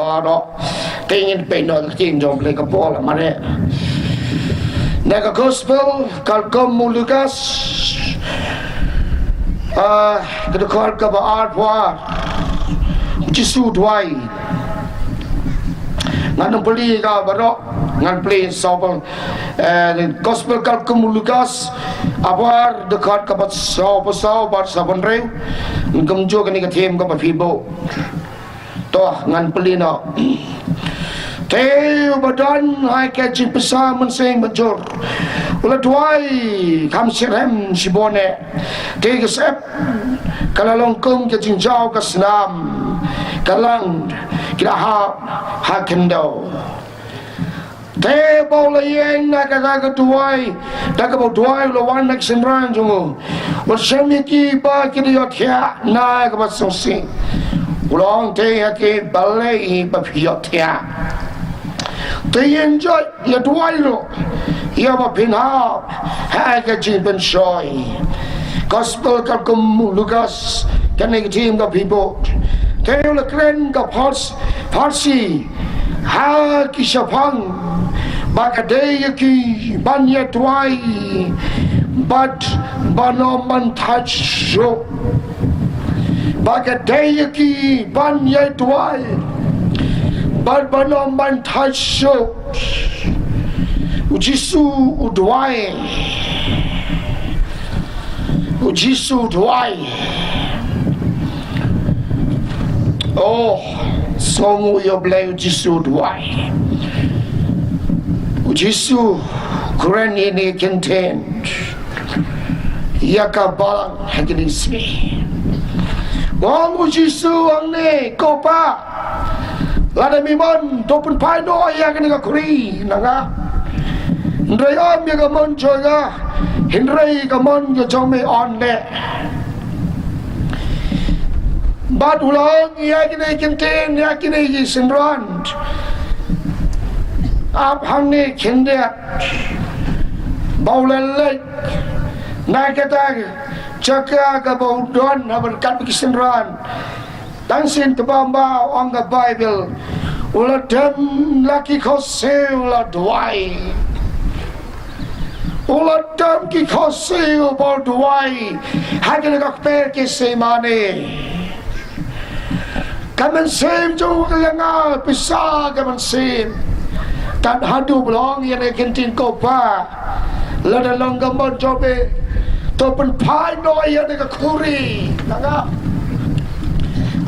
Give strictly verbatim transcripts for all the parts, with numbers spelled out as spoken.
Aro, te ngin peit noh ka ktien jong U Blei ka por la mane. Na ka gospel katkum u Lukas, ah, ka dkhot kaba arphew ar. U Jisu u duwai. Ngan ym pule ka baroh, ngan pule saw phew, eh, gospel katkum u Lukas, arphew ar, dkhot kaba saw phew saw bad saw phew hynriew. Kumjuh kane ka theme kaba phi buh. To, ngan pule noh. Te uba don ha ka jingpynsah mynsiem bajur, u la duwai kham shitrhem shibun eh. Te ka syep ka la long kum ka jingjaw ka snam, ka lang ki la hap ha khyndew. Te ba u la ïeng na kata ka duwai, da kaba u duwai u la wan na ki synran jong u. U la shem ïa ki ba ki da ïohthiah na kaba sngewsih. U la ong te ïa ki, balei ba phi ïohthiah? Te ïeng jot, ïa duwai ruh ïa ba phin hap ha ka jingpynshoi. Gospel katkum u Lukas, kane ka theme ka phi buh. Te u la kren ka Phars-, Pharisi ha ki shaphang ba ka dei ïa ki ban ïa duwai bad ban ym ban thait shuh. Ba ka dei ïa ki ban ïa duwai bad ban ym ban thait shuh. U Jisu u duwai. U Jisu u duwai. Oh, sngewnguh ïa U Blei, U Jisu u duwai. U Jisu u kren ïa kine ki ktien ïa ka balang ha kine ki sngi. Ong u Jisu hangne, ko Pa, lada me mon, to pynphai noh ïa kane ka khuri na nga. Hynrei ym ïa ka mon jong nga, hynrei ka mon ka jong me yn leh. Bad u la ong ïa kine ki ktien ïa kine ki synran. Ap hangne khyndiat ba u la leit na kata ka jaka kaba u don ha ryngkat bad ki synran. Tang sien kaba ma ong ka Baibl, u la dem la ki khohsiew u la duwai. U la dem ki khohsiew ba u duwai ha kane ka kper Gethsemane. Ka mynsiem jong u ka la nga pisa ka mynsiem. Tad haduh ba u la ong ïa kine ki ktien, ko Pa, lada long ka mon jong me, to pynphai noh ïa kane ka khuri na nga.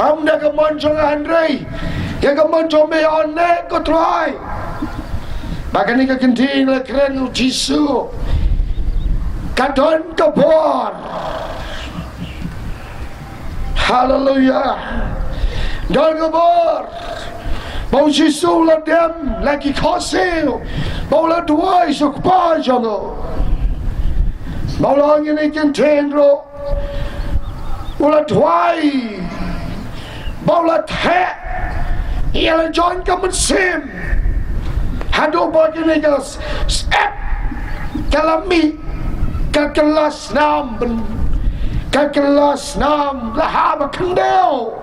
Ym da ka mon jong nga hynrei ïa ka mon jong me yn leh, ko Trai. Ba kane ka ktien la kren u Jisu, ka don ka bor. Haleluya. Don ka bor ba u Jisu u la dem la ki khohsiew, ba u la duwai sha u Kpa jong u. Ba u la ong ïa kine ki ktien ruh, u la duwai ba u la theh ïa la jon ka mynsiem. Haduh ba kane ka syep ka la mih, ka kylla snam, ka kylla snam la hap ha khyndew.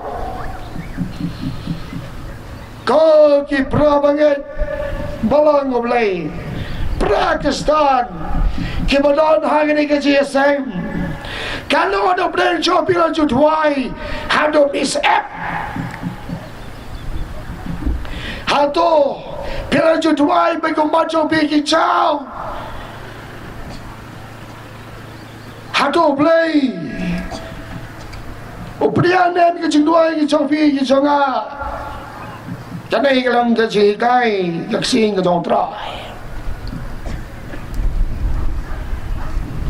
Ko ki para bangeit balang U Blei, para Khristan kiba don ha kane ka jingïaseng, katno haduh pdeng jong phi la ju duwai haduh mih syep? Hato phi la ju duwai ba ki ummat jong phi ki jaw? Hato U Blei u pdiang ne em ka jingduwai ka jong phi ka jong nga? Kane ka long ka jinghikai ka ksing ka jong U Trai.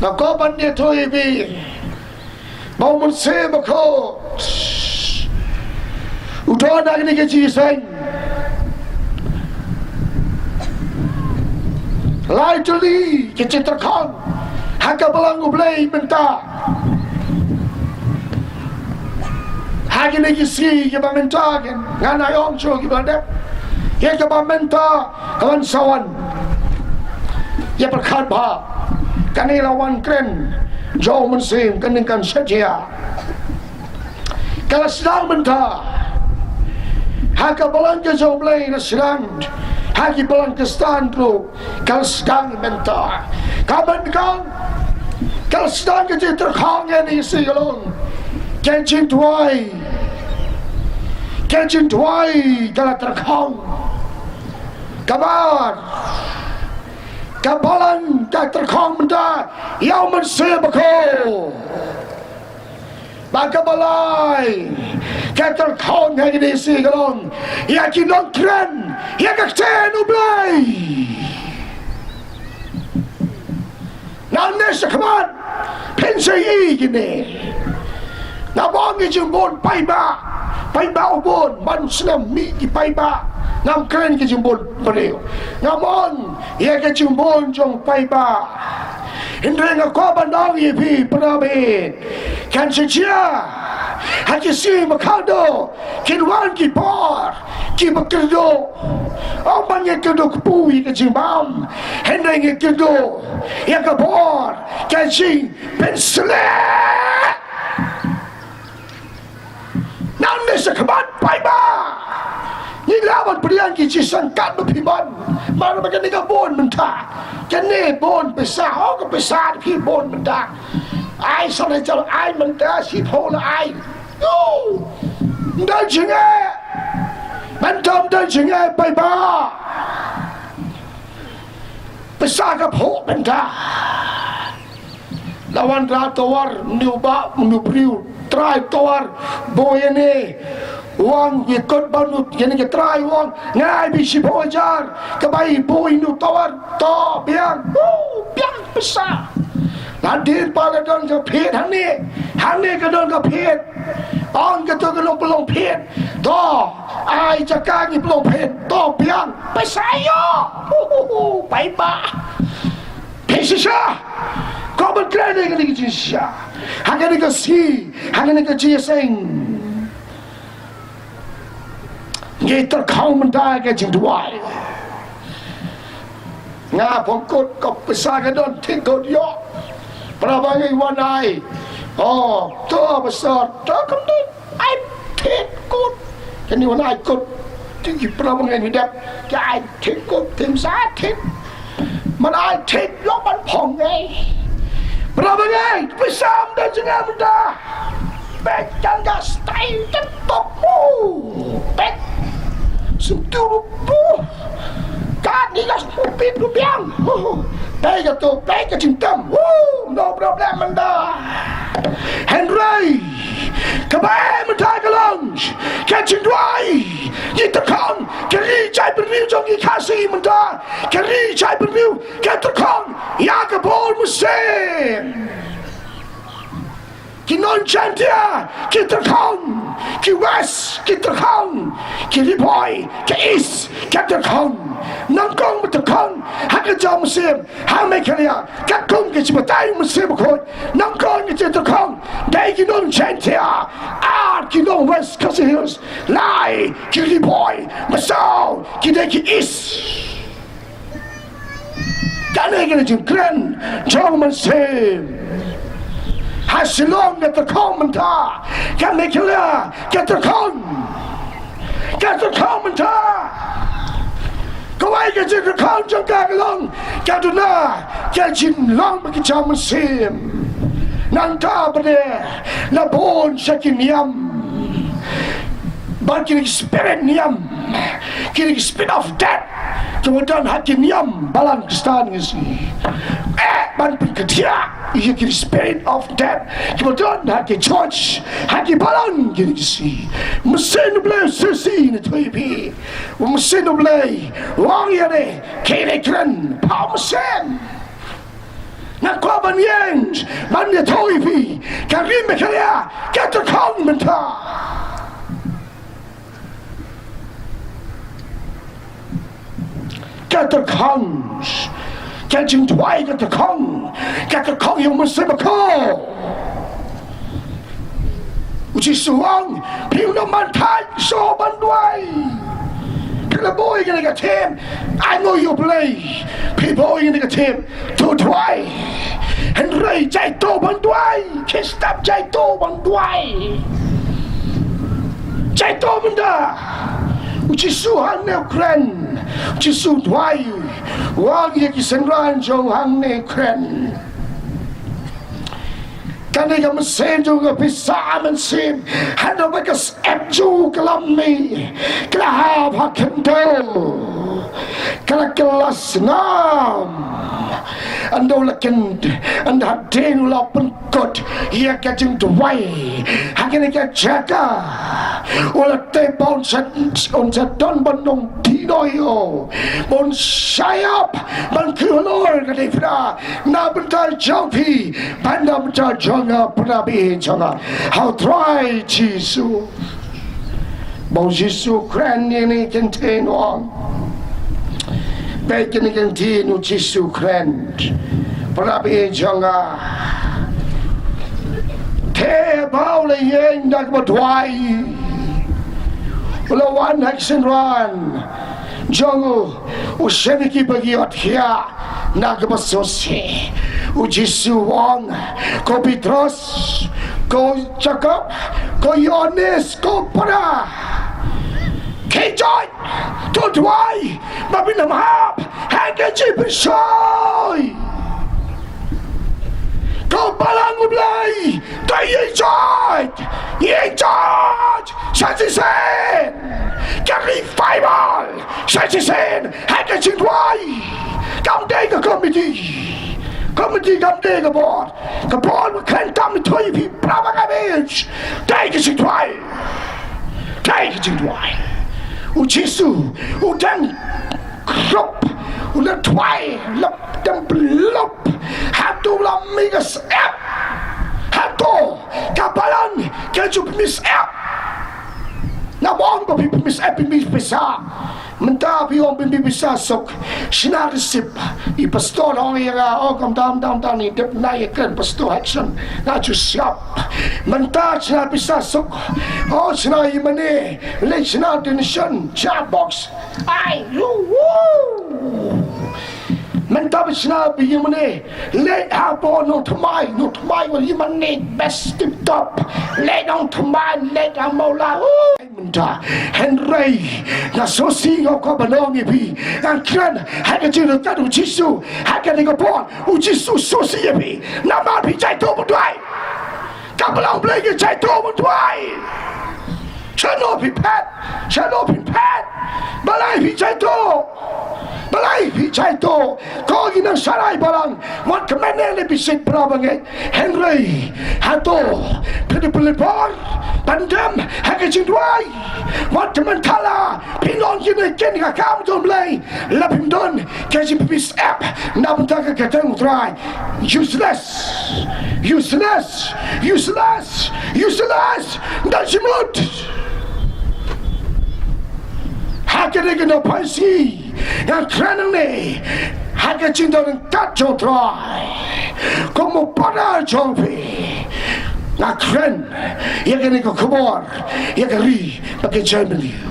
Nga kwah ban ïathuh ïa phi ba u Mynsiem Bakhuid u don ha kane ka jingïaseng. Lai tylli ki jingtyrkhong ha ka balang U Blei mynta. Ha kine ki sngi kiba mynta, ngan ai ong shuh kiba la dep. Ïa kaba mynta ka ban sa wan. Ïa pyrkhat bha, kane la wan kren jong u Mynsiem, kane kan sa jia. Ka la sdang mynta. Ha ka balang ka jong U Blei la sdang, ha ki balang Khristan ruh ka la sdang mynta. Ka ban kong, ka la sdang ka jingtyrkhong ïa ngi shi ka long ka jingduwai. Ka jingduwai ka la tyrkhong. Ka bar, ka balang ka tyrkhong mynta ïa U Mynsiem Bakhuid. Bad ka ba lai, ka tyrkhong ha kine shi ka long ïa ki nongkren ïa ka ktien U Blei. Nangne shakhmat phin sa ïohi kine. Ngam ong ki jingbun paidbah, paidbah u bun, ban snem mih ki paidbah. Ngam kren ki jingbun briew. Ngam ong ïa ki jingbun jong paidbah. Hynrei nga kwah ban ong ïa phi para bangeit, kan sa jia ha ki sngi ba khatduh kin wan ki por kiba kyrduh. Ym ban ïa kyrduh kpu ïa ka jingbam, hynrei ïa kyrduh ïa ka bor ka jingpynshlur. Nangne shakhmat paidbah, ngi lah ban pdiang ki jingshongkat ba phi ban. Mar ba kane ka bun mynta, kane bun pisa, oh ka pisa phi bun mynta. Ai sa na jal ai mynta, shiphew la ai. Yo, ym don jingeh. Mynta ym don jingeh paidbah. Pisa ka phuh mynta. La wanrah tawar, mnu ba, mnu briew, trai tawar, boi ïa ne. U ong ïa kut ba mnu, ïa ne ka trai u ong, nga ai beit shiphew hajar, ka bai boi ïa ne u tawar, to biang, uh, biang pisa. La dien pat la don ka phied hangne, hangne ka don ka phied. Ong kato ka long pynlong phied. To, ai jaka ngi pynlong phied. To biang pisa ïoh. Hu, hu, hu, paidbah. Phi shisha. Ko ban kren ïa kane ka jingshisha. Ha kane ka sngi, ha kane ka jingïaseng, ngi tyrkhong mynta ka jingduwai. Nga phong kut, ko pisa ka don, thied kut ïoh. Para bangeit wan ai. Oh, to pastor, to kam don. Ai thied kut. Kane wan ai kut. Te ki para bangeit ngi dep. Ki ai thied kut, te ym sa thied. Man ai thied ïoh ban phong ngi. Para bangeit, pisa ym don jingeh mynta. Peit kan ka style kan top. Uh, peit. Sentu rubuh. Kan ni ka sempit rubiang. Uh, peit ka tu, peit ka jingtem. Uh, no problem mynta. Hynrei kaba mynta ka long ka jingduwai. Ngi tyrkhong, ka ri jaitbynriew jong ngi Khasi mynta, ka ri jaitbynriew ka tyrkhong ïa ka bor mynsiem. Ki nong Jaintia ki tyrkhong, ki West ki tyrkhong, ki Ri Bhoi, ki East ki tyrkhong. Nyngkong ba tyrkhong ha ka jaw mynsiem ha Meghalaya, katkum ka jingbatai u Mynsiem Bakhuid. Nyngkong ki tyrkhong dei ki nong Jaintia, ar ki nong West Khasi Hills, lai ki Ri Bhoi, ba saw ki dei ki East. Kane ka dei ka jingkren jong u Mynsiem. Ha Shillong ka tyrkhong mynta, ka Meghalaya ka tyrkhong. Ka tyrkhong mynta. Kawei ka jingtyrkhong jong ka ka long, ka duna ka jinglong bad ka jaw mynsiem. Nangta ba dei la bun sha ki niam, bad ki spirit niam, ki spirit of death, kiba don ha ki niam balang Khristan ngi sngi. Eh, ban pynkynriah ïa ki spirit of death kiba don ha ki church, ha ki balang ngi sngi. Mynsiem U Blei shisha ne thui phi. Mynsiem U Blei u ong ïa ne, ki dei kren pa u mynsiem. Nga kwah ban ïeng ban ïathuh ïa phi, ka ri Meghalaya ka tyrkhong mynta. Ka tyrkhong, ka jingduwai ka tyrkhong, ka tyrkhong ïa u Mynsiem Bakhuid. U Jisu u ong, phi nym man thait, shu ban duwai. Phi la buh ïa kane ka theme, ai nguh ïa U Blei. Phi buh ïa kane ka theme, to duwai. Hynrei jai to ban duwai. Khristan jai to ban duwai. Jai to mynta. U Jisu hangne u kren. U Jisu u duwai. U ong ïa ki synran jong u hangne u kren. Kane ka mynsiem jong ka pisa mynsiem. Haduh ba ka syep jong u ka la mih. Ka la hap ha khyndew. Ka la kylla snam. Ynda u la kyn, ynda hadien u la pynkut ïa ka jingduwai ha kane ka jaka. U la tip ba un sa, un sa don ban long dino ïa u. Ba un sa ïap ban kynnoh ka dei phra na bynta jong phi bad na bynta jong nga, para bangeit jong nga. Ha u Trai Jisu. Ba u Jisu u kren ïa kine ki ktien u ong. Peit kine ki ktien u Jisu u kren. Para bangeit jong nga. Te ba u la ïeng da kaba duwai. U la wan ha ki synran jong u, u shem ïa ki ba ki ïohthiah na kaba sngewsih. U Jisu u ong, ko Petros, ko Jakob, ko Ïoannis, ko para, khie jot, to duwai ba phin ym hap ha ka jingpynshoi. Ko balang U Blei, to ïeng jot, ïeng jot sa shisien. Ka revival sa shisien ha ka jingduwai. Kam dei ka komiti. Komiti kam dei ka bor. Ka bor ba kren kam dei, to ïa phi para bangeit. Dei ka jingduwai. Dei ka jingduwai. U Jisu u dang krup, u la duwai, la dang pynlup. Hato u la mih ka syep? Hato ka balang ka ju pynmih syep? Nga ong ba phi pynmih syep, pynmih pisa. Mynta phi ong pynmih pisa suk. Shna receipt. I pastor ong ïa nga, oh, kumta, kumta, kumta, ni dep na ïa kren pastor Hudson. Nga ju shna. Mynta shna pisa suk. Oh, shna ïa mane. Leit shna donation. Shna box. Ai, yu, wu. Mynta ba shna ba ïa mane. Leit hapoh Nongthymmai, Nongthymmai, wat ïa mane best tip top. Leit Nongthymmai, leit ha Mawlai. Wu. Mynta, hynrei nga sngewsih, nga kwah ban ong ïa phi. Ngan kren ha ka jingïaroh u Jisu ha kane ka por. U Jisu u sngewsih ïa phi. Namar phi jait to ban duwai. Ka balang Blei ka jait to ban duwai. Shano phi phet, shano phi phet. Balei phi jait to? Balei phi jait to? Ko ki nongshakri balang, wat kmen ne phi sngewsih, para bangeit. Hynrei hato phi dei phi leh por ban dem ha ka jingduwai? Wat kmen, kala phi long kine kin ka kam jong U Blei, la phim don ka jingpynmih syep na bynta ka kyrteng U Trai. Useless. Useless. Useless. Useless. Nda jimut. Ha kane ka nongpynshoi, nga kren hangne ha ka jingdon ryngkat jong U Trai. Kum u para jong phi, nga kren ïa kane ka khubor ïa ka ri bad ka jaitbynriew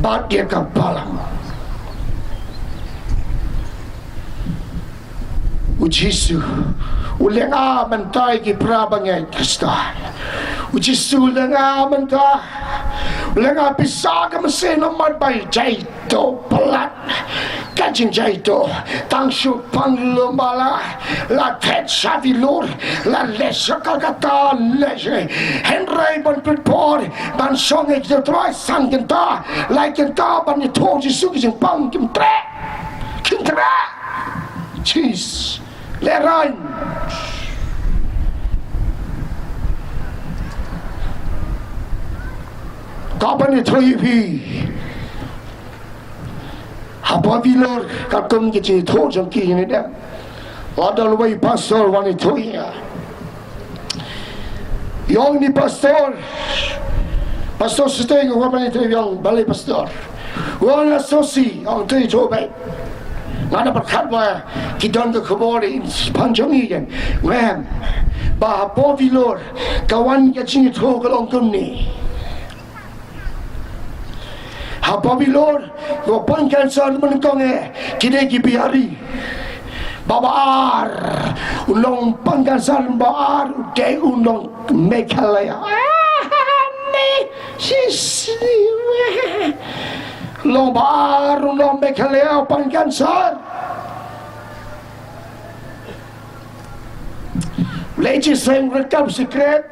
bad ïa ka balang. U Jisu u lyngngoh mynta ïa ki para bangeit Khristan. U Jisu u lyngngoh mynta. U lyngngoh pisa ka mynsiem namar ba jait to palat ka jingjait to. Tang shu pang lum ba la, la thet sha Vellore, la leit sha Kolkata, leit sha, hynrei ban pynpor ban shong ïa ki Trai san kynta, lai kynta ban ïathuh Jisu ki jingpang kim treh. Kim treh. Jis. Lehraiñ. Ka ban ïathuh ïa phi. Hapoh Vellore katkum ki jingïathuh jong ki, ïa ne dem. La don uwei u pastor wan ïathuh ïa nga. Ïa ong ni pastor. Pastor Suteng, wan ban ïathuh ïa nga, balei pastor? Wan, nga sngewsih, ong, to ïathuh beit. Nga da pyrkhat ba ki don ka khubor shaphang jong ngi, ïa nga. Ba hapoh Vellore ka wan ka jingïathuh ka long kumne. Hapoh Vellore, u pang cancer mynnyngkong eh, ki dei ki Bihari. Ba ar, u nongpang cancer ba ar u dei u nong Meghalaya. Ah, ni, si, si. Long ba ar u nong Meghalaya u pang cancer. Leit seng ryngkat u Secret.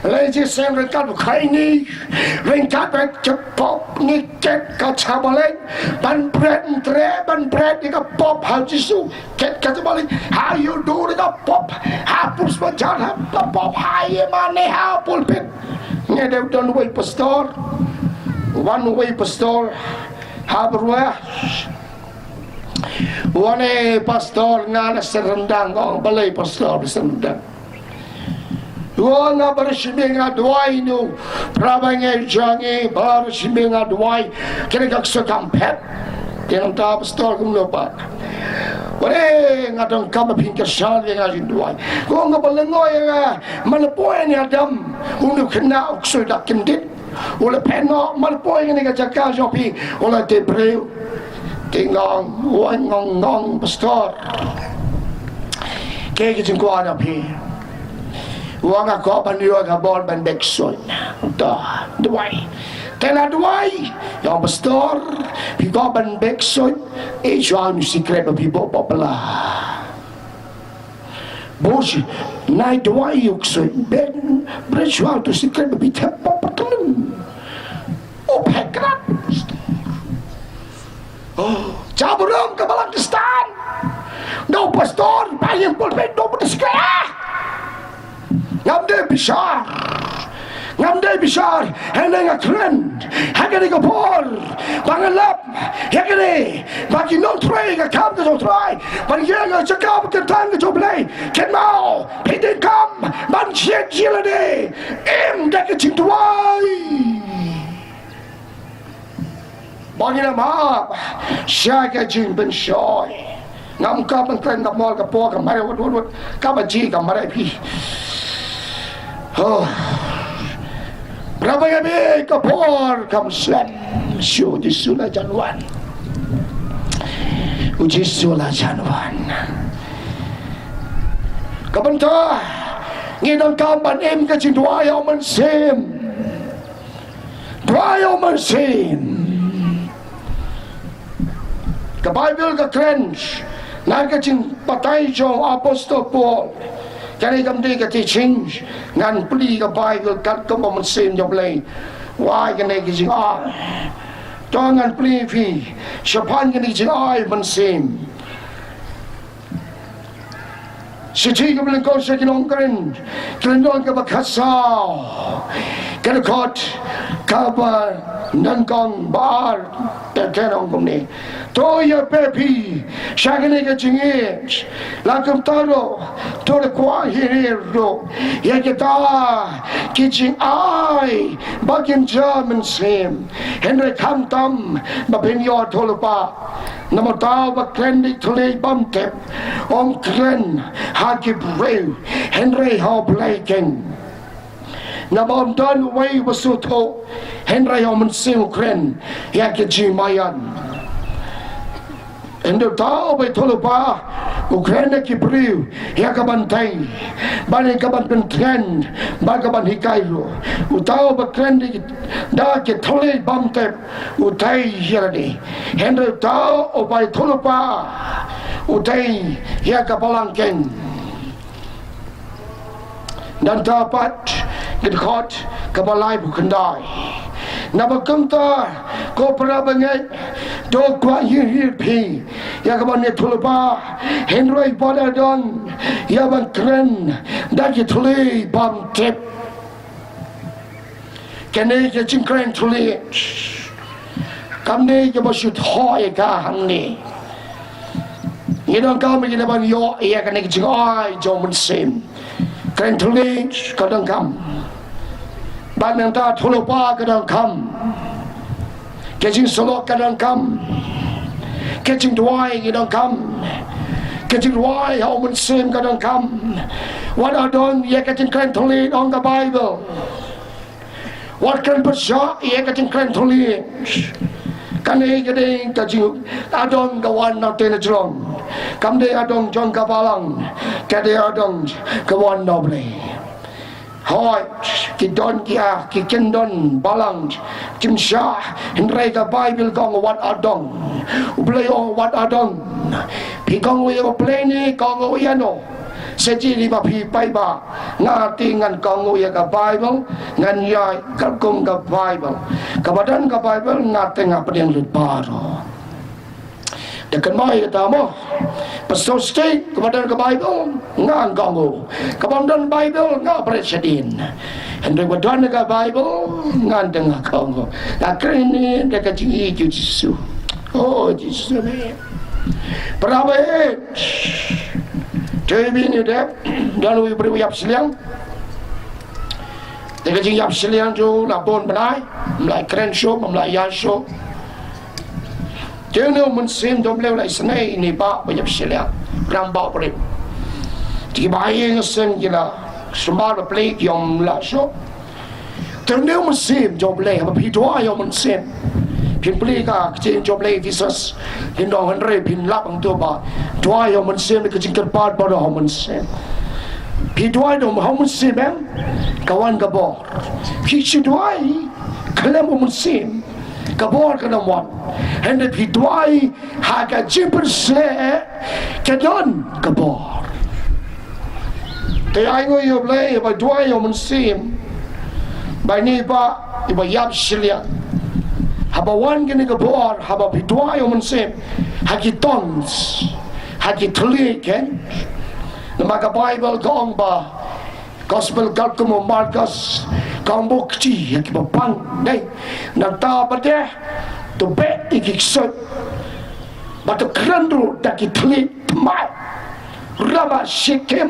Leit seng ryngkat u Khaini. Ryngkat bad ka pop ngi ket ka cha Balang. Ban bret ntre, ban bret ïa ka pop ha Jisu. Ket ka cha Balang. Ha ïoh dur ïa ka pop. Ha pus bajar ha ka pop. Ha ïa mane ha pulpit. Ngi dei don wei pastor. Wan wei pastor. Ha Behror. Wan eh pastor nga na Syrendang, ong balei pastor Syrendang. Wan nga bar shim ïa nga duwai nu. Para bangeit jong ngi bar shim ïa nga duwai. Kine ka kso kam phet. Te nangta pastor kumno pat. Wan eh nga donkam ba phin kyrshan ïa nga jingduwai. Ko nga ba lyngngoh ïa nga. Mala poi ni Adam. Unu khynnah u kso da kyndit. U la phet noh, mala poi kane ka jaka jong phi, u la tip briew. Te ngong, u ong ngong, ngong pastor. Kaei ka jingkwah jong phi? U ong nga kwah ban ïoh ka bor ban beh ksuid. To, duwai. Te la duwai. Ïa u pastor, phi kwah ban beh ksuid. Eh, shuwa u Secret ba phi bok bok pala. Bush, nai duwai u ksuid, beh, bret shuwa u Secret ba phi thep bok pateng. U phet krat. Oh, cha burom ka Balang Khristan. Da u pastor, ba ïeng pulpit, da u pastor. Ngam dei bishar. Ngam dei bishar. Hynrei nga kren ha kane ka por ba nga lap ïa kane ba ki nongtrei ka kam ka jong U Trai ban ïeng ha ka jaka ba kyrteng ka jong U Blei. Kynmaw, phi donkam ban jied ïa lade. Im da ka jingduwai. Ba ngin ym hap sha ka jingpynshoi. Ngam kwah ban kren, ka mol ka por ka mareh wut wut wut. Kaba ji ka mareh phi. Oh. Para bangeit, ka por kam slem shuh, U Jisu la jan wan. U Jisu la jan wan. Ka bynta ngi donkam ban im ka jingduwai ïa u Mynsiem. Duwai ïa u Mynsiem. Ka Baibl ka kren na ka jingbatai jong u Apostol Paul. Kane kam dei ka teaching, ngan plie ka Baibl katkum u Mynsiem jong U Blei. Wai kane ka jingai. To ngan plie phi shaphang kane ka jingai Mynsiem. Shithi kaba nyngkong sha ki nong Korinth, Korinth lynnong kaba khatsaw, ka dkhot kaba nyngkong, ba ar, te ka ong kumne. To ïa pep hi sha kane ka jingïeit, la kumta ruh to da kwah hi ruh ïa kita ki jingai ba kynja mynsiem. Hynrei khamtam ba phin ïoh thulba. Namar uta uba kren da ki thylliej bymtip, um kren ha ki briew, hynrei ha U Blei keiñ. Namar ym don uwei uba sngewthuh, hynrei ha u Mynsiem u kren ïa ki jingmaïan. Hynrei uta uba ïathuhlypa u kren da ki briew ïa ka ban tei, bad ïa ka ban pynkren, bad ka ban hikai ruh. Uta uba kren da ki, da ki thylliej bymtip, u tei ïa lade. Hynrei uta uba ïathuhlypa, u tei ïa ka balang keiñ. Nangta pat, ka dkhot kaba laiphew khyndai. Naba kumta, ko para bangeit, to kwah hir hir phi ïa ka ban ïathuhlypa, hynrei wat la don ïa ban kren da ki thylliej bymtip. Kane ka jingkren thylliej kam dei kaba shu thoh ïa ka hangne. Ngi donkam ïa ka ban ïoh ïa kane ka jingai jong u Mynsiem. Kren thylliej ka donkam. Bad nangta thuhlypa ka donkam. Ka jingsyllok ka donkam. Ka jingduwai ka donkam. Ka jingduwai ha u Mynsiem ka donkam. Wat la don ïa ka jingkren thylliej, ong ka Baibl. Wat kren pyrshah ïa ka jingkren thylliej. Kane ka dei ka jing, la don ka wan na utei na jrong. Kam dei la don jong ka balang. Ka dei la don ka wan na U Blei. Hooid, ki don ki ah, ki kyndon balang, kim shah, hynrei ka Baibl ka ong wat adong. U Blei u ong wat adong. Phi kohnguh ïa U Blei ne kohnguh ïano? Sa jia lei ba phi paidbah. Nga te ngan kohnguh ïa ka Baibl, ngan ïaid katkum ka Baibl. Kaba don ka Baibl nga te nga pdiang lut baroh. Da kynmaw ïa kata mo. Pastor Sting, kaba don ka Baibl, nga kohnguh. Kaba ym don Baibl, nga bret shadien. Hynrei ba don ka Baibl, nga te nga kohnguh. Nga kren ne da ka jingïeit ïa u Jisu. Oh, Jisu me. Para bangeit. Te bini de, don u briew u ïap shiliang. Te ka jingïap shiliang jong u la bun bnai, ym lah kren shuh, ym lah ïa shuh. Te une u mynsiem jong u la isynei ïa ine i bah ba ïap shiliang, rangbah briew. Te ki ba ïeng seng ki la sumar plie ki ym lah shuh. Te une u mynsiem jong u Blei, haba phi duwai ïa u mynsiem. Phin plie ka ktien jong u Blei Ephesus, phin ong hynrei phin lap hangto ba duwai ïa u mynsiem, ka jingkyrpad baroh ha u mynsiem. Phi duwai da u mynsiem em, ka wan ka bor. Phi shu duwai khlem u mynsiem, ka bor kan ym wan. Hynrei phi duwai ha ka jingpynshlur, ka don ka bor. Te ainguh ïa u Blei ba duwai ïa u mynsiem. Ba ine i bah i ba ïap shiliang, haba wan kane ka bor, haba phi duwai ïa u mynsiem, ha ki tongues, ha ki thylliej, eh. Namar ka Baibl ka ong ba, Gospel katkum u Markos, ka ong ba u kti ïa kiba pang, dei. Nangta ba dei, to beh ïa ki ksuid, bad to kren ruh da ki thylliej thymmai. Rabashakeh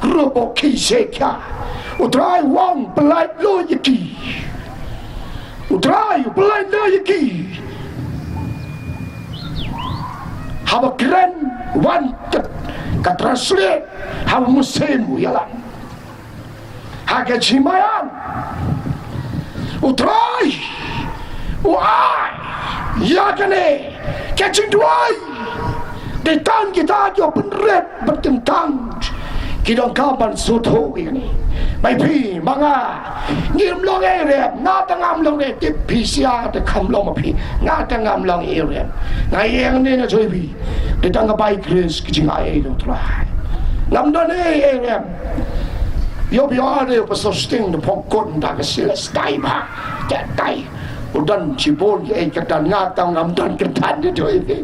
ruh ba u kti shisha. U Trai u ong pyllait noh ïa ki. U Trai u pyllait noh ïa ki. Haba kren wan ka, ka translate ha u mynsiem u ïalam. Ha ka jingmaian, u Trai u ai ïa kane ka jingduwai. Dei tang kita kiba pynrit bad kyntang, ki donkam ban sngewthuh ïa kane. Ba ïa phi ma nga, ngim long ei rem, nga te ngam long ei tip, phi sha te kham long ma phi, nga te ngam long ei rem. Nga ïeng ne na joi phi. Dei tang ka bai Khrist ka jingai ei jong u Trai. Ngam don ei, ei rem. Ïoh phi ong de, Pastor Sting, da pok kot da ka silas tai ba. Te tai. U don shibun ki ei kyrdan, nga tang ngam don kyrdan de, joi phi.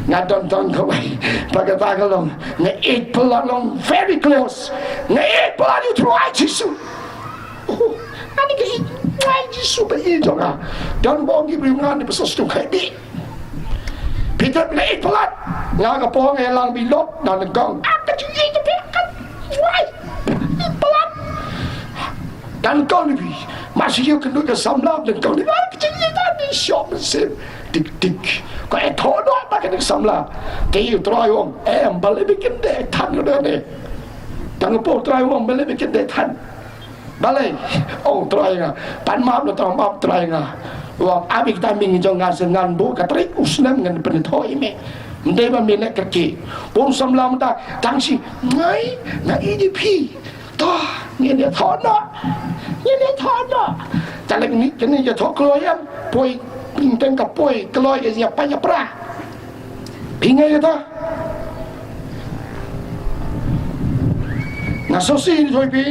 Nga don tang kawei. Ba kata ka long, nga ïeit palat, long very close. Nga ïeit palat ïa u Trai Jisu. Oh, ani ka ïeit, nga ïeit Jisu ba ïeit jong nga. Don bong ki briew nga ni Pastor Sting, ka ïeit. Phi tip, nga ïeit palat. Nga, nga poi nga ïalang bad i Lot na nyngkong. Ah, ka jingïeit ka phi kan. Wai. Ïeit palat. Na nyngkong ni phi. Ma shu ïoh kynduh ka samla na nyngkong ni. Ah, ka jingïeit ka phi shop mynsiem. Dik dik. Ko ïathoh noh ba ka dei samla. Te u Trai u ong, em, balei phi kyndit than ka dei ne. Tang u Trai u ong, balei phi kyndit than. Balei? Oh, Trai nga. Pan map na tang map, Trai nga. Wa, abi kita ming jong nga, sa ngan buh ka tarik u snem ngan pynithoh ïa me. Ym dei ba me leh kyrkieh. Bun samla mynta tang shi, ngai, nga ïeit ïa phi. To, ngin ïathoh noh. Ngin ïathoh noh. Te lei kane, kane ïathoh kloi em. Poi, pyntheng ka poi kloi ïa, ïa pa ïa pra. Phi ngeit kata? Nga sngewsih ïa phi.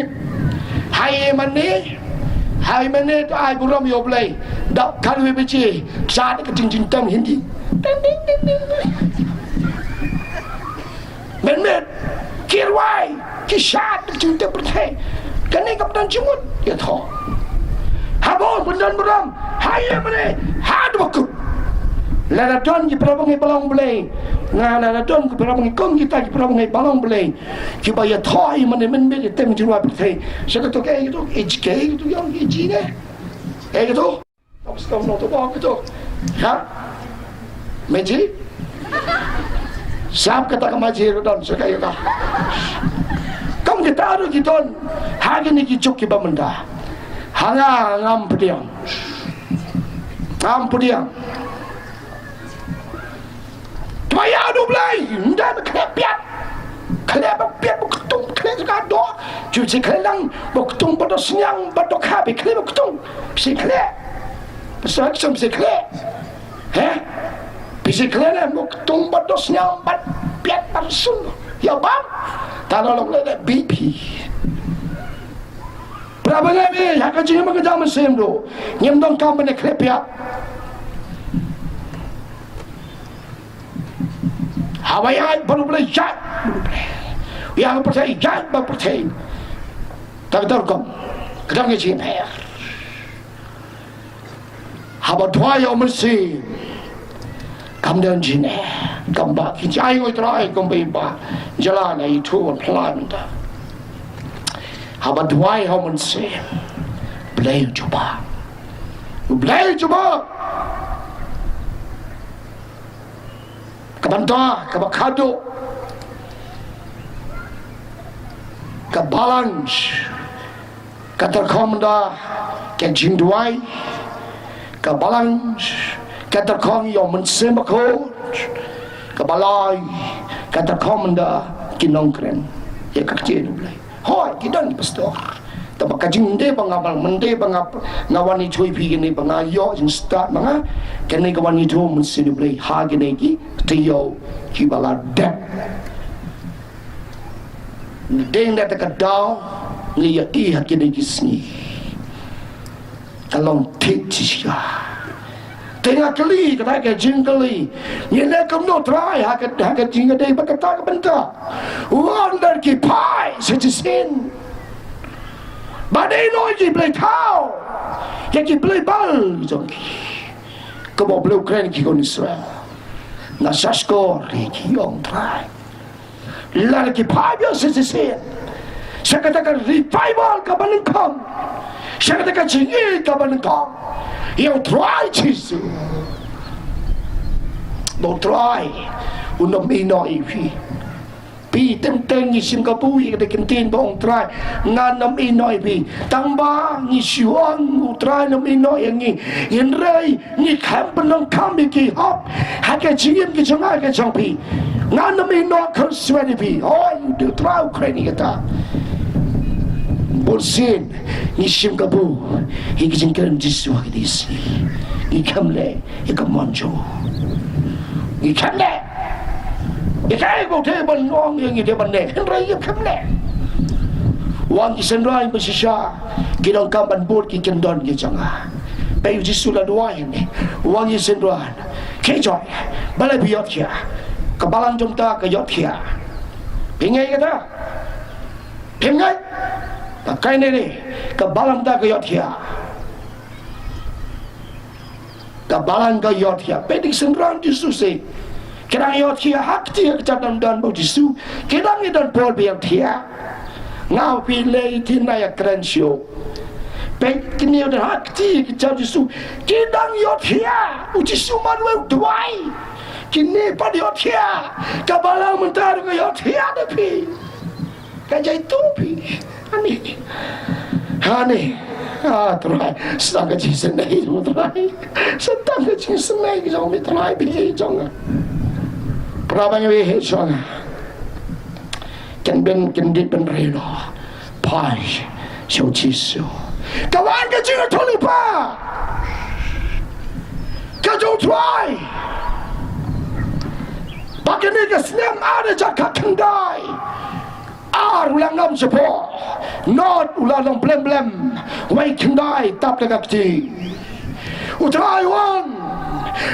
Hai mane, hai mane to ai burom ïa U Blei. Dap khalwi baje, shad ka jingjingstem Hindi. Ding, ding, ding, ding. Mynmiet ki rwai, ki shad ka jingjingstem pyrthei. Kane ka bynta jingmut ïathoh. Haba u pyndonkam, hai mane, ha dei ba kut. Lada don ki para bangeit balang Blei. Nga lada don ki para bangeit kum kita ki para bangeit balang Blei. Kiba ïathoh ïa mane mynmiet ïa tem jingwai pyrthei. Sa kato kaei kato, ej kaei kato, ïong ej ne. Kaei kato? Kato kaei kato. Ha? Maji? Sap kata ka maji ruh don sa kaei kato. Kum kita ruh ki don. Ha kine ki juk kiba mynta. Ha nga ngam pdiang. Ngam pdiang. Tma ïa u Blei, ynda ba khleh piat. Khleh ba piat ba ktung, khleh Ka doh, ju shi khleh lang, ba ktung ba doh sniang, ba doh kha, ba khleh ba ktung. Shi khleh. Ba sa khleh, shi khleh. He? Ba shi khleh ne, ba ktung ba doh sniang, ba piat ba sun. Ïa bam. Ta la long le B P. Pra ba ngai me, ha ka jingim ka jam sem do. Ngim donkam ban khleh piat. Haba ïaid bad U Blei, ïaid bad U Blei. Ïa ka pyrthei, ïaid bad pyrthei. Ta ka dor kam, ka dang ka jingher. Haba duwai ïa U Mynsiem, kam don jingher, kam ba ki jai ngoi Trai, kam ba i ba jala na i thu wan phla mynta. Haba duwai ïa U Mynsiem, Blei u jubab. U Blei u jubab. Ka bynta kaba khadduh, ka balang ka tyrkhong da ka jingduwai, ka balang ka tyrkhong ïa U Mynsiem Bakhuid, ka balai ka tyrkhong da ki nongkren ïa ka ktien U Blei. Hooid, ki don ki pastor. Te ba ka jingdei ba nga bal, mynta ba nga, nga wan ïathuh ïa phi kine ba nga ïoh jingstad ba nga, kine ka wan ïathuh mynsiem U Blei ha kine ki taïew kiba la dep. Dei na kata ka daw ngi ïa i ha kine ki sngi. Ka long thik shisha. Te nga kylli, kata ka jingkylli. Ngi leh kumno Trai ha ka, ha ka jingïadei bad kata ka bynta. Wan da ki phai sa shisien. Ba dei noh ki blei thaw. Ïa ki blei baal jong ki. Kumba u Blei u kren ki khun Israel. Nga sa shkor ïa ki ong Trai. Lada ki phai biang sa shisien sha kata ka revival kaba nyngkong, sha kata ka jingïeit kaba nyngkong ïa u Trai Jisu, ba u Trai un ym ïehnoh ïa phi. Phi teng teng ngi shim kabu ïa kata ka ktien ba ong Trai, ngan ym ïehnoh ïa phi. Tang ba ngi shu ong u Trai un ym ïehnoh ïa ngi, hynrei ngi khlem pyndonkam ïa ki hok ha ka jingim ka jong nga ka jong phi. Ngan ym ïehnoh khurswet ïa phi. Hooid, u Trai u kren ïa kata. Bunsien ngi shim kabu ïa ka jingkren Jisu ha kine ki sngi. Ngi khlem leh ïa ka mon jong u. Ngi khlem leh ïa kaei ba u dei ban ong ïa ngi dei ban leh, hynrei ngi khlem leh. Wan ki synran ba shisha ki donkam ban bud ki kyndon ki jong nga. Peit u Jisu la duwai ne. Wan ki synran. Khie joi. Balei phi ïohthiah? Ka balang jong ta ka ïohthiah. Phi ngeit kata? Phim ngeit? Ba kaei ne ne? Ka balang ta ka ïohthiah. Ka balang ka ïohthiah. Peit ki synran Jisu se. Ki dang ïohthiah ha kti ha kjat dang don bad u Jisu. Ki dang ïa don por ba ïohthiah. Nga phi lei ti na ïa kren shuh. Peit kine u dang ha kti ha kjat Jisu. Ki dang ïohthiah. U Jisu marwei u duwai. Kine pat ïohthiah. Ka balang mynta ruh ka ïohthiah da phi. Ka jai tu phi. Ani. Ani. Ah, Trai. Sa tang ka jingsnei jong Trai. Sa tang ka jingsnei jong me Trai phi jong nga. Para bangeit jong nga. Kin byn kin dei bynriew noh. Phai sha u Jisu. Ka wan ka jingïathuhlypa ka jong u Trai. Ba kane ka snem ar hajar khatkhyndai. Ar u la ngam shapoh. Nod u la long blem blem. Wei khyndai tap da ka kti. U Trai u ong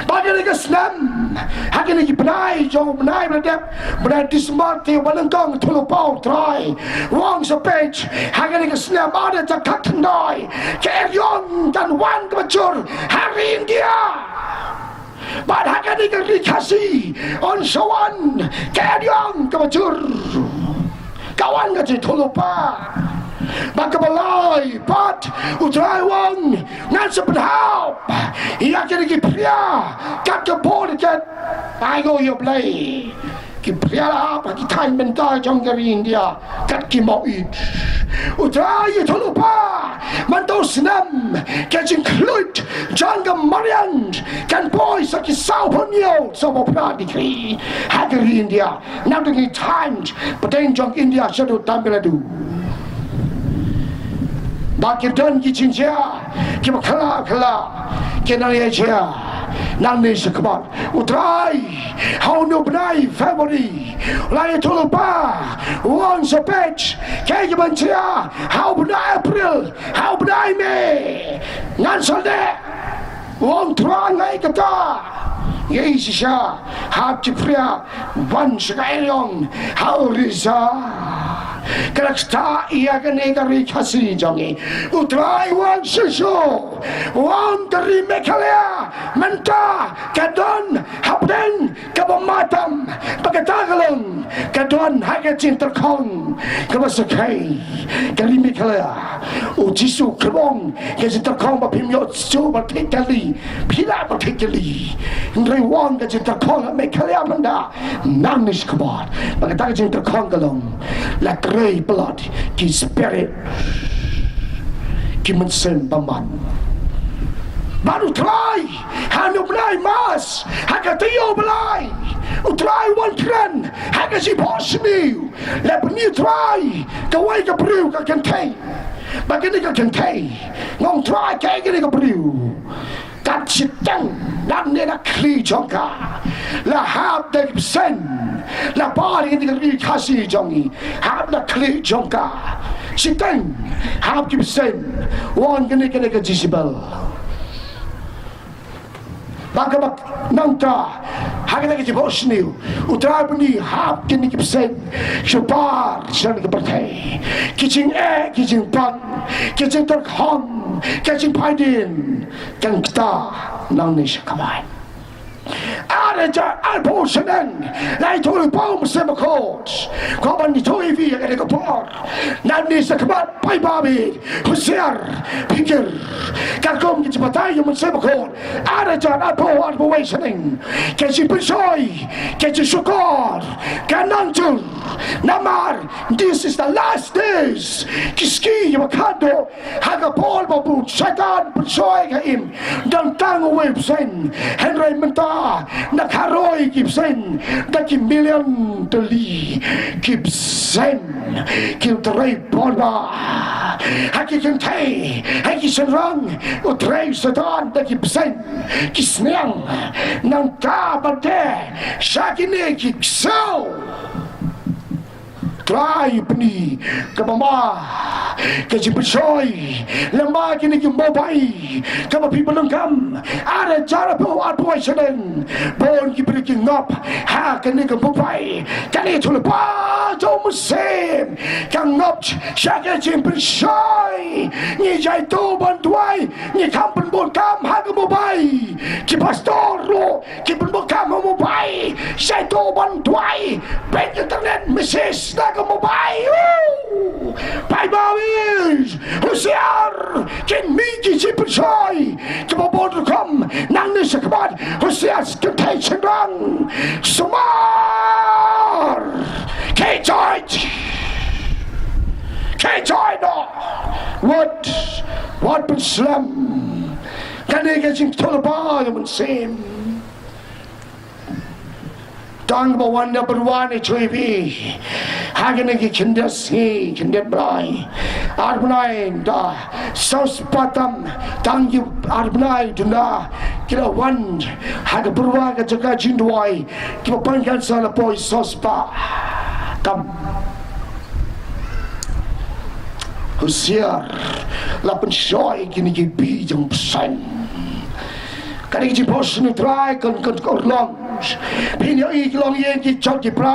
ba kane ka snem, ha kine ki bnai jong u bnai ba la dep, bnai December te ba nyngkong, thulpa u Trai u ong sa peit, ha kane ka snem ar hajar khatkhyndai, ka eriong kan wan kaba jur ha ri India. Bad ha kane ka ri Khasi un sa wan ka eriong kaba jur. Ka wan ka jingthulpa. Bad kaba lai pat u Trai u ong ngan sa pynhap ïa kine ki phria kat ka bor kat. Ai ko ïa Blei. ki phria la ha ki thaiñ bynta jong ka ri India kat ki mawit. U Trai ïathuhlypa, mynta u snem ka jingkhluit jong ka mariang kan poi sa ki sawphew hynñiew, sawphew phra degree ha ka ri India. Nangta ki thaiñ pdeng jong India shaduh Tamil Nadu. Ba ki don ki jingjia kiba khla khla ki nang ïa jia nangne shakhmat. U Trai, ha une u bnai February, u la ïathuhlypa, u ong sa peit kaei kaban jia ha u bnai April, ha u bnai May. Ngan sa leh, u ong, Trai, nga ai kata. Ïa i shisha, hap ki phria ban sha ka eriong ha u risa. Ka la ktah ïa kane ka ri Khasi jong ngi. U Trai u ong shisha, u ong ka ri Meghalaya mynta ka don hapdeng kaba matam, ba kata ka long ka don ha ka jingtyrkhong kaba sakhi. Ka ri Meghalaya, u Jisu u kyrpang ka jingtyrkhong ba phim ïoh shuh ban thied kali, phi lah ban thied kali. Hynrei u ong ka jingtyrkhong ha Meghalaya mynta nangne shakhmat, ba kata ka jingtyrkhong ka long, la trei palat ki spirit, ki mynsiem bymman. Bad u Trai, ha une u bnai March, ha ka taïew ba lai, u Trai u wan kren ha ka jingphohsniew. La pyni u Trai, kawei ka briew ka kynthei. Ba kane ka kynthei, nga ong, Trai, kaei kane ka briew? Kat shiteng, nangne na khlieh jong ka, la hap da ki bseiñ. La par ïa kane ka ri Khasi jong ngi, hap na khlieh jong ka. Shiteng, hap ki bseiñ. U ong kane, kane ka Jezebel. Ba kaba nangta, ha kane ka jingphohsniew, u Trai u pyni, hap kine ki bseiñ shu par sha kane ka pyrthei. Ki jingeh, ki jingpang, ki jingtyrkhong, ki jingphaidien, kan ktah nangne shakhmat. Ar hajar arphew shaneng, la ïathuhlypa u Mynsiem Bakhuid. Kumba ngi ïathuh ïa phi ha kane ka por, nangne shakhmat, paidbah, husiar, phikir. Katkum ki jingbatai jong u Mynsiem Bakhuid, ar hajar arphew, arphew wei shaneng, ka jingpynshoi, ka jingshukor kan nang jur. Namar this is the last days. Ki sngi kiba khatduh ha ka por ba u Soitan u pynshoi ha ka im, don tang uwei u bseiñ. Hynrei mynta, na kharoi ki bseiñ, da ki million tylli ki bseiñ ki trei bor ba ha ki kynthei, ha ki shynrang, u trei u Soitan da ki bseiñ, ki sniang. Nangta ban teh sha kine ki ksew, Trai u pyni kaba ma ka jingpynshoi. Lem bad kine ki mobile, kaba phi pyndonkam, ar hajar arphew, arphew wei shaneng, bun ki briew ki ngop ha kine ki mobile. Kane ka jingpynshoi jong u Mynsiem ka ngop sha ka jingpynshoi. Ngi jaituh ban duwai, ngi kham pynbun kam ha ka mobile. Ki pastor ruh ki pynbun kam ha mobile, jaituh ban duwai, peit internet message na ka mobile. Paidbah, husiar, kin mih ki jingpynshoi kiba bun rukom nangne shakhmat. Husiar, kynthei shynrang, sumar, khie joit, khie joit noh. Wat, wat pynslem. Kane ka jingthoh lypa ïa u Mynsiem. Tang ba wan da byrwan ïa u Trai, ha kine ki khyndiat sngi, khyndiat bnai, ar bnai da, saw spah tam, tang ki ar bnai duna ki la wan ha ka byrwa ka jaka jingduwai, kiba pang cancer la poi saw spah tam. Husiar, la pynshoi kine ki bih jong bseiñ. Kane ka jingphohsniew Trai kan, kan, kan long. Phin ïohi ki longïing ki jot ki pra.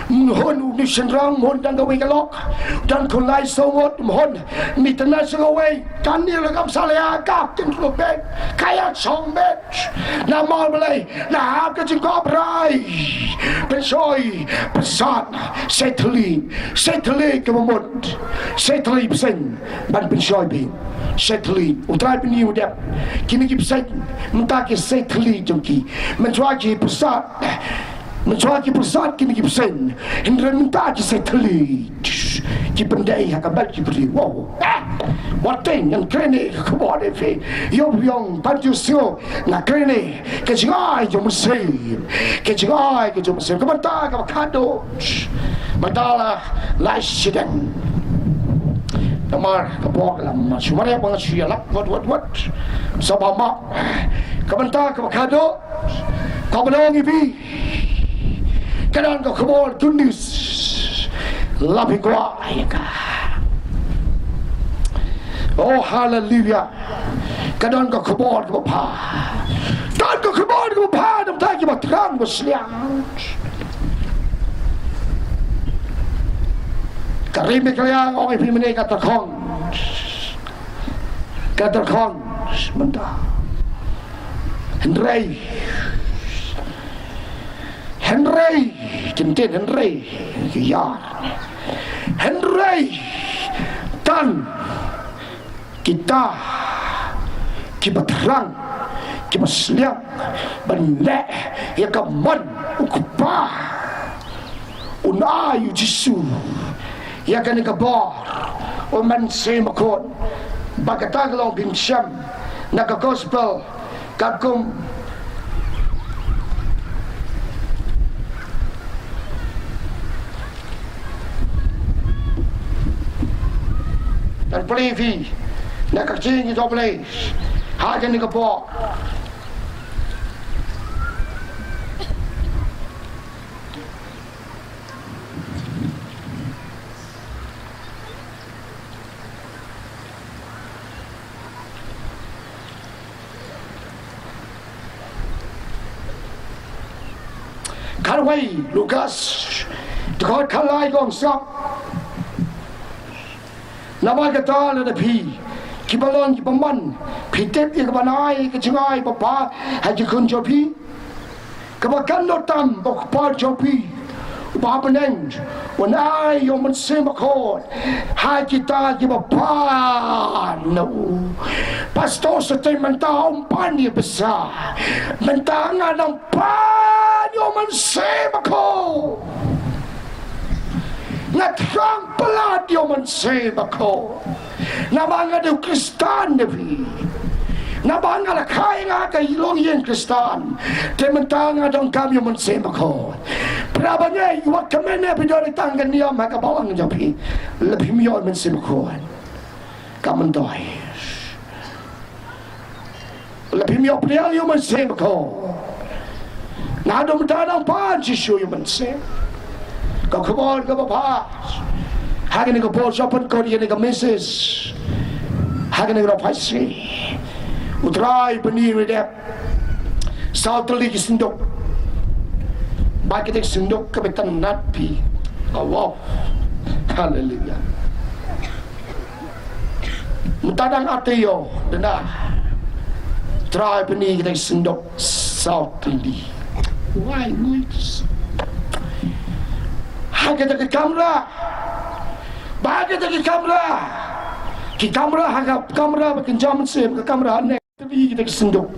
Mhun une u shynrang, mhun dang kawei ka lok, dang khun lai saw ngut, mhun mih tynnat sha kawei. Kane la kam sa leh ka ktien ruh beit, ka ïa shong beit. Namar balei? La hap ka jingkwah Trai. Pynshoi, pyrsad, shai thylliej, shai thylliej kaba mut, shai thylliej bseiñ ban pynshoi beit. Shai thylliej, u Trai pyni u dep kine ki bseiñ, mynta ki shai thylliej jong ki. Mynshuwa ki pyrsad, Mynshuwa ki pyrsad kine ki bseiñ, hynrei mynta ki sait thylli ki pyndei ha ka bad ki briew. Wow. Ah! Wat teng, ngan kren ïa ka khubor ïa phi. Ïoh biang ban ju sngewthuh, nga kren ïa ka jingai jong u Mynsiem. Ka jingai ka jong u Mynsiem. Ka bynta kaba khatduh. Mynta la lai shiteng. Namar ka bor ka la mat. Shu mareh ba nga shu ïalap wat wat wat. Sa ba map. Ka bynta kaba khatduh. Kaba long ïa phi. Ka don ka khubor good news. La phi kwah ïa ka. Oh, haleluya. Ka don ka khubor kaba bha. Don ka khubor kaba bha, namar ta kiba thrang ba sliang. Ka rim ka liang ong ïa phi mynne ka tyrkhong. Ka tyrkhong mynta. Hynrei. Hynrei. Tyntin hynrei. Ïa. Hynrei. Tang. Kita kiba thrang, kiba sliang ban leh ïa ka mon u Kpa, un ai u Jisu ïa kane ka bor u Mynsiem Bakhuid. Ba kata ka long bym shym na ka gospel katkum Ngan plie phi na ka ktien jong U Blei ha kane ka por. Kharwei Lukas, dkhot khatlai, kong sap. Namar kata lada phi kiba long kiba mon, phi tip ïa kaba ngai ka jingai ba bha ha ki khun jong phi, kaba kan ym tam ba u Kpa jong phi uba ha bneng un ai ïa u Mynsiem Bakhuid ha kita kiba pan na u. Pastor, sa teng mynta ym pan ïa pisa, mynta nga dang pan ïa u Mynsiem Bakhuid. Nga thrang palat ïa u Mynsiem Bakhuid. Namar nga dei u Khristan, da phi. Namar nga la kha ïa nga ka longïing Khristan. Te mynta nga donkam ïa u Mynsiem Bakhuid. Para bangeit, wat kmen ne phi don tang ka niam ha ka balang jong phi. Lada phim ïoh u Mynsiem Bakhuid, kam myntoi. Lada phim ïoh pdiang ïa u Mynsiem Bakhuid, nga dum da nang pan shisha ïa u Mynsiem. Ka khubor kaba bha ha kane ka por, sha pynkut ïa kane ka message ha kane ka por, phi sngew. U Trai u pyni ïa u dep saw tylli ki synduk. Bad kita ki synduk kaba itynnad phi. Oh, wow. Haleluya. Mynta dang artylli, dang da. Trai pyni kita ki synduk saw tylli. Wai ngui. Ha kita ki kamra. Ba kita ki kamra. Ki kamra ha ka kamra ba kynja mynsiem, ka kamra ne. Kylli kita ki synduk.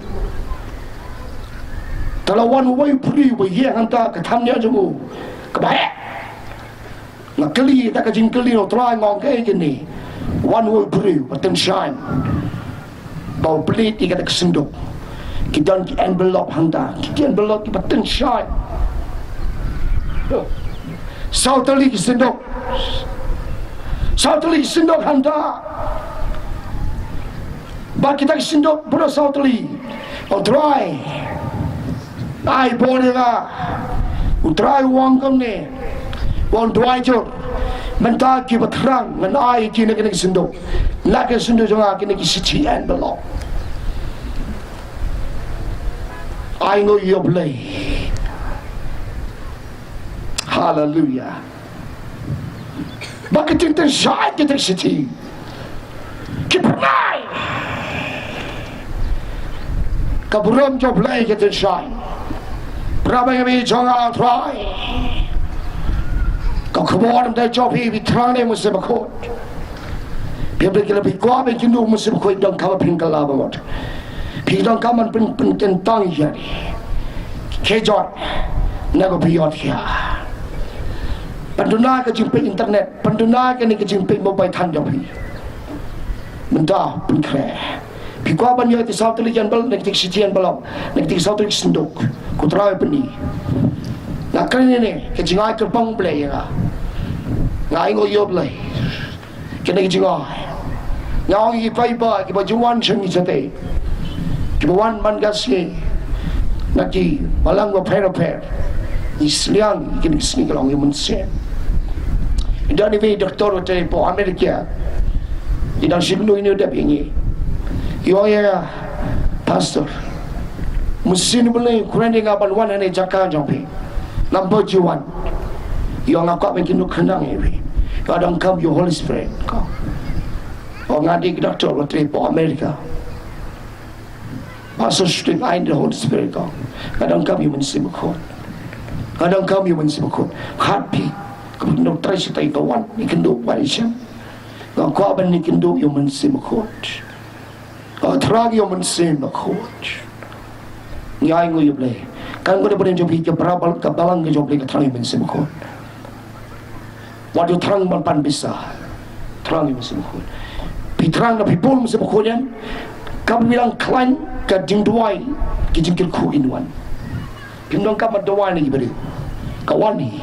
Te la wan uwei u briew ba ïeng hangta, ka thamñiah jong u kaba heh. Nga kylli, da ka jingkylli na u Trai, nga ong kaei kane. Wan uwei u briew ba tynshaiñ, ba u plie ïa kita ki synduk. Ki don ki envelope hangta, ki envelope kiba tynshaiñ. Saw tylli ki synduk. Saw tylli ki synduk hangta. Bad kita ki synduk baroh saw tylli. Ong, Trai, ai bor ïa nga. U Trai u ong kumne. U ong, duwai jur. Mynta kiba thrang ngan ai ïa ki na kine ki synduk. Na kine ki synduk jong nga, kine ki shithi envelope. Ai nguh ïa U Blei. Haleluya. Ba ki tynshaiñ kita ki shithi. Ki phyrnai. Ka burom jong U Blei ki tynshaiñ. Para bangeit jong nga, Trai. Ka khubor ym dei jong phi, phi thrang ne Mynsiem Bakhuid. Phi ym dei ki la phi kwah, phi kynduh Mynsiem Bakhuid, donkam ban pynkylla ba mut. Phi donkam ban pyn, pynkyntang ïa ki. Ki jot. Na ka phi ïoh thiah. Pynduna ka jingpeit internet, pynduna kane ka jingpeit mobile than jong phi. Mynta pynkhreh. Phi kwah ban ïoh ki saw tylli ki envelope, na ki saw tylli ki sanduk. Ko Trai pyni. Nga kren ïa kane ka jingai kyrpang Blei ïa nga. Nga ainguh ïa U Blei. Kane ka jingai. Nga ong ïa ki paidbah kiba ju wan sha ngi shatei, kiba wan man ka sngi na ki balang bapher bapher, ngi sliang ïa kine ki sngi ka long ïa u Mynsiem. I don iwei i doktor uba trei hapoh Amerika, i dang shim ïa u, i dep ïa ngi, i ong ïa nga, Pastor, Mynsiem U Blei u kren ïa nga ban wan hangne jaka jong phi. Namar ba ju wan. Ïa nga kwah ban kynduh khnang ïa phi. Nga donkam ïa u Holy Spirit, ka ong. Nga dei ka doktor ba trei hapoh Amerika. Ba sa shooting ai da u Holy Spirit, ka ong. Nga donkam ïa u Mynsiem Bakhuid. Nga donkam ïa u Mynsiem Bakhuid. Khat phi, ka phi nong trai shatei, ka wan ïa kynduh ba ïa shem. Nga kwah ban ïa kynduh ïa u Mynsiem Bakhuid. Ka thrang ïa u Mynsiem Bakhuid. Ngi ainguh ïa U Blei. Kan ka dei ba dei jong phi ka balang, ka balang ka jong U Blei ka thrang ïa u Mynsiem Bakhuid. Wat ju thrang ban pan pisa. Thrang ïa u Mynsiem Bakhuid. Phi thrang da phi bun u Mynsiem Bakhuid ïa ka, phi bilang khlaiñ ka jingduwai, ki jingkyrkhu kin wan. Phim donkam ban duwai na ki briew. Ka wan hi.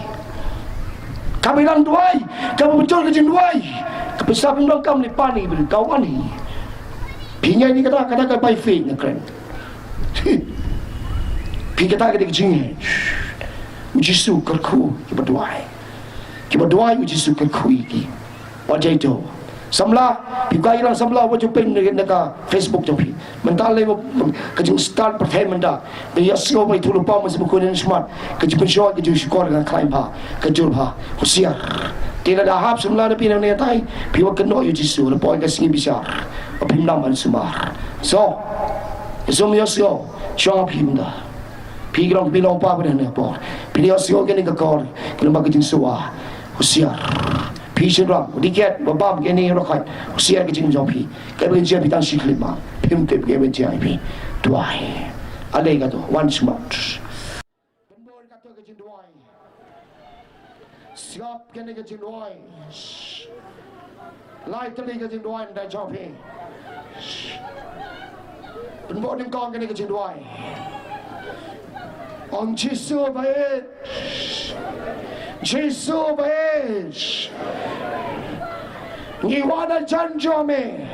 Ka bilang duwai, ka bujur ka jingduwai. Ka pisa phim donkam leit pan na ki briew, ka wan hi. Phi ngeit ïa kata, kata ka by faith nga kren. Phi, kata ka dei ka jingngeit. U Jisu u kyrkhu kiba duwai. Kiba duwai u Jisu u kyrkhu ïa ki. Wat jai to. Samla, phi kwah ïalang samla, wat ju pyn na, na ka Facebook jong phi. Mynta lei ba ka jingstad pyrthei mynta. Ba ïa sngewbha ïa u Mynsiem Bakhuid, ïa smat. Ka jingpynshoi, ka jingshukor, ka khlaiñ bha, ka jur bha. Husiar. Te lada hap samla na phi na ne tai, phi wat kynnoh ïa u Jisu, la poi ka sngi bishar. Ba phim nang ban sumar. So, ïa sum ïa sio, shong ap phi mynta. Phi ki long, phi long pa ba ne por. Phi ïa sio kane ka kor, kane ba ka jingsuwa. Husiar. Phi shynrang, u dikit, ba bam kane rokhai. Husiar ka jingjop phi. Ka ba jia phi tang shi khyllipmat. Phim tip ka ba jia phi. Duwai. Ale ka to, wan smat. Pynbor ka to ka jingduwai. Sngap kane ka jingduwai. Lai tylli ka jingduwai da jop phi. Pynbor nyngkong kane ka jingduwai. Ong Jisu baieit. Jisu baieit. Ngi wan hajan jong me.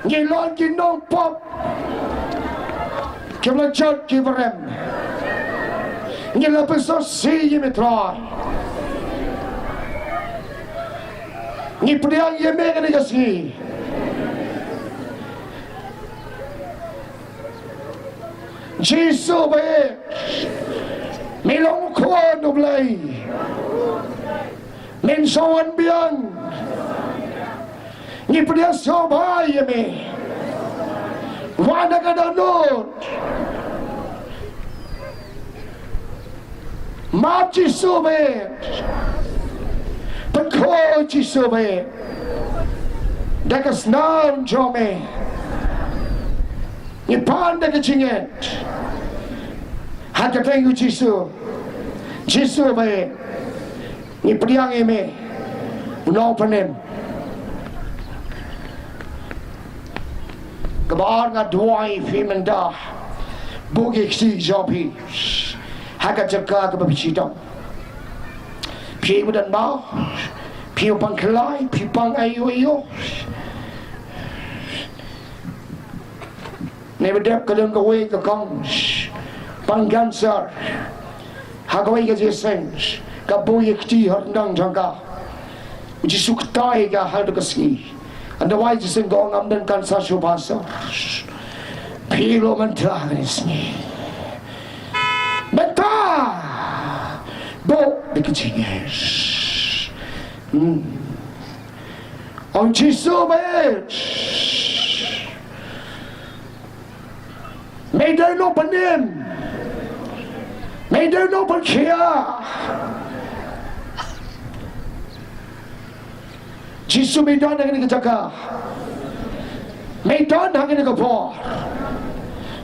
Ngi long ki nongpop. Kiba la jot kiba rem. Ngi la pynsngewsih ïa me Trai. Ngi pdiang ïa me kane ka sngi. Jisu baieit. Me long u Khun u Blei. Men sa wan biang. Ngi pdiang sngewbha ïa me. Wan ha ka dohnud. Map Jisu baieit. Pynkhuid Jisu baieit. Da ka snam jong me. Ngi pan da ka jingngeit. Ha ka kyrteng u Jisu. Jisu baieit. Ngi pdiang ïa me. U Nongpynim. Kaba ar nga duwai ïa phi mynta. Buh ki kti jong phi. Ha ka jaka kaba phi shitom. Phi u don ba. Phi u pang khlaiñ, phi pang aïu aïu. Ne ba dep ka don kawei ka kong pang cancer. Ha kawei ka jingïaseng ka buh ïa kti ha ryndang jong ka. U Jisu u ktai ka ha ka sngi. Hynda wai jingïaseng ka ong ngam don cancer shuh Pastor. Phi ïoh mynta ha ka sngi. Mynta. Buh da ka jingïeit. Hmm. Ong Jisu baieit. Me dei u Nongpynim. Me dei u Nongpynkhiah. Jisu me don ha kane ka jaka. Me don ha kane ka por.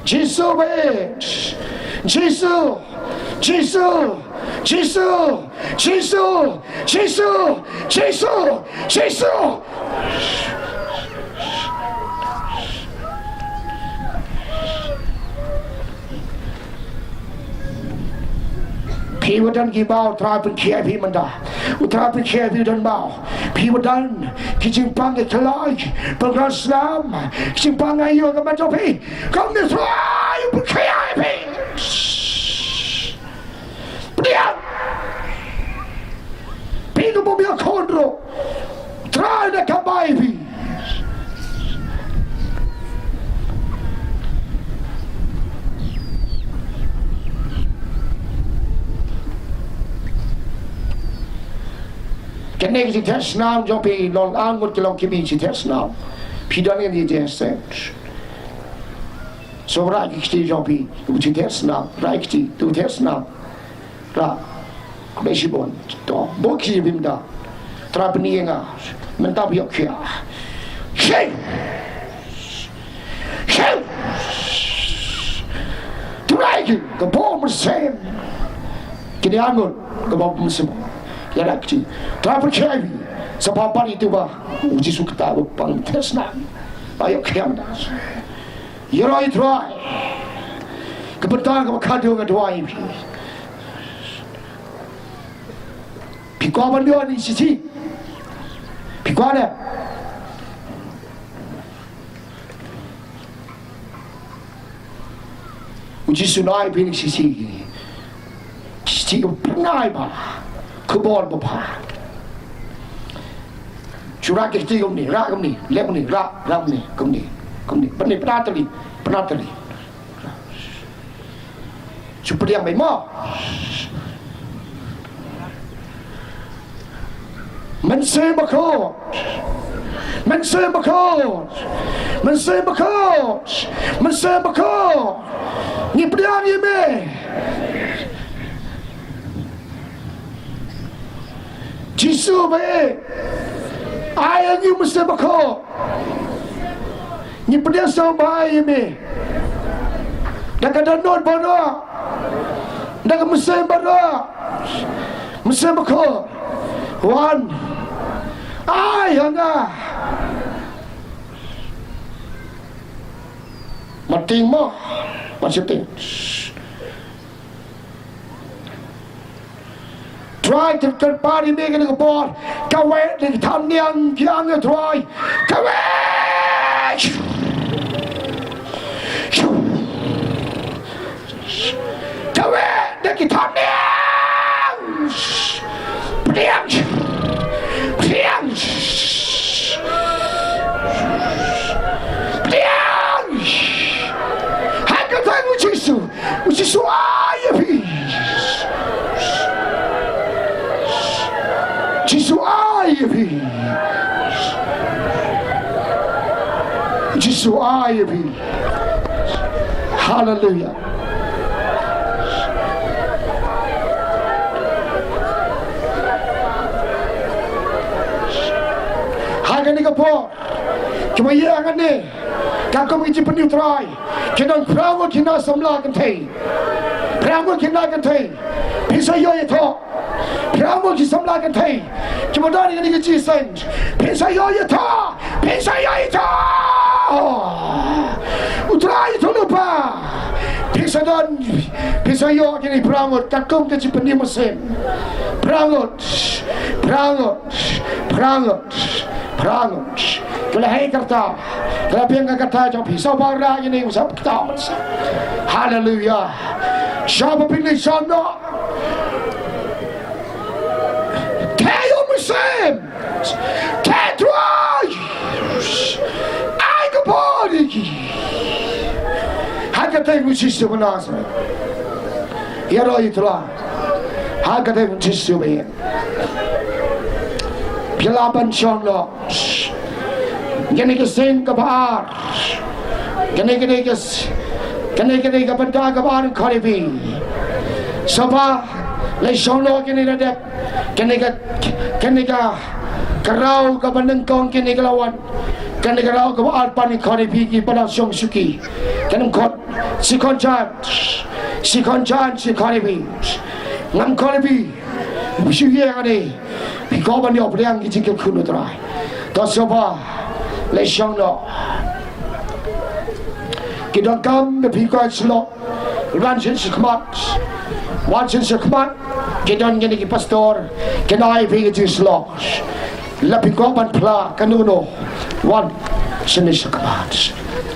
Jisu baieit. Jisu! Jisu! Jisu! Jisu! Jisu! Jisu! Jisu! Phi ba don ki baw, Trai pynkhiah ïa phi mynta. U Trai pynkhiah ïa phi don baw. Phi ba don ki jingpang ki khlaiñ, pyngrang snam, ki jingpang aïu ka ban jong phi. Kumne Trai u pynkhiah ïa phi. Pdiang. Phi ka bym ïakhun ruh. Trai da kaba ïa phi. Kane ka jingtheh snam jong phi long ar ngut ki long ki mi jingtheh snam. Phi don kane ka jingtheh. Sngewrah ki kti jong phi, u jingtheh snam, rah ki kti, u theh snam. Rah, khublei shibun. To, bok ki bym da. Trai pyni ïa nga, mynta phi ïoh khia. Khia! Khia! Trai ki, ka bok mynsiem. Kine ar ngut, ka bok mynsiem. Ïa rah ki kti. Trai pynkhia ïa phi. Sa pha pan ïa tu ba. U Jisu kata ba pang theh snam. Ba ïoh khia mynta. Ïaroh ïa Trai. Ka bynta kaba khadduh nga duwai ïa phi. Phi kwah ban ïoh ïa kane ka shithi? Phi kwah ne? U Jisu un ai ïa phi ïa kane ka shithi. Shithi kaba pynai ba. Khubor ba bha. Shu rah ki kti kumne, rah kumne, leh kumne, rah, rah kumne, kumne, kumne. Pynne, pynat tylli, pynat tylli. Shu pdiang beit mo. Mynsiem Bakhuid. Mynsiem Bakhuid. Mynsiem Bakhuid. Mynsiem Bakhuid. Ngi pdiang ïa me. Jisu ba ïeit. Ai ïa ngi u Mynsiem Bakhuid. Ngi pdiang sngewbha ïa me. Da ka dohnud baroh. Da ka mynsiem baroh. Mynsiem Bakhuid. Wan. Ai ïa nga. Mating mo. Mating. Trai, te kyrpad ïa me kane ka por. Kawei da ki thamniang ki ang ïa Trai. Kawei. Kawei da ki thamniang. Pdiang. Pdiang. Pdiang. Ha ka kyrteng u Jisu. U Jisu ai ïa phi. Jisu ai ïa phi. Jisu ai ïa phi. Haleluya. Ha kane ka por. Kiba ïa hangne, katkum ki jingpyni u Trai, ki don phra ngut ki na samla kynthei. Phra ngut ki na kynthei. Phin sa ïoh ïathoh. Phra ngut ki samla kynthei. Kiba don ïa kane ka jingïaseng. Phin sa ïoh ïathoh. Phin sa ïoh ïathoh. U Trai u thung lypa. Phin sa don. Phin sa ïoh kine phra ngut katkum ka jingpyni mynsiem. Phra ngut. Phra ngut. Phra ngut. Phra ngut. Ki la hei kyrta. Ki la biang ka kyrta jong phi. Sa ba ra ïa ni sa kyrta. Haleluya. Sa ba phi ni sa no. Te ïoh mynsiem. Te Trai. Ai ka bor ïa ki. Ha ka kyrteng u Jisu ba Nasaret. Ïaroh ïa u Trai. Ha ka kyrteng u Jisu ba ïeit. Phi lah ban shong noh. Kane ka sien kaba ar. Kane, kane ka s-, kane, kane ka bynta kaba ar nga khot ïa phi. Sa ba la shong noh kane ka dep. Kane ka, kane ka, ka raw kaba nyngkong kane ka la wan. Kane ka raw kaba ar pat nga khot ïa phi ki ba la shong shuki. Kane khot second chance. Shi khon jan, shi khon ïa phi. Ngam khon ïa phi. Shu ïa kane. Phi kwah ban ïoh pdiang ki jingkyrkhu na u Trai. To sngewbha. Leit shong noh. Ki donkam ba phi kwah shlok. Wan shen shakhmat. Wan shen shakhmat. Ki don kine ki pastor. Kin ai phi ki jingshlok. Lada phi kwah ban phla kano kano. Wan shen shakhmat.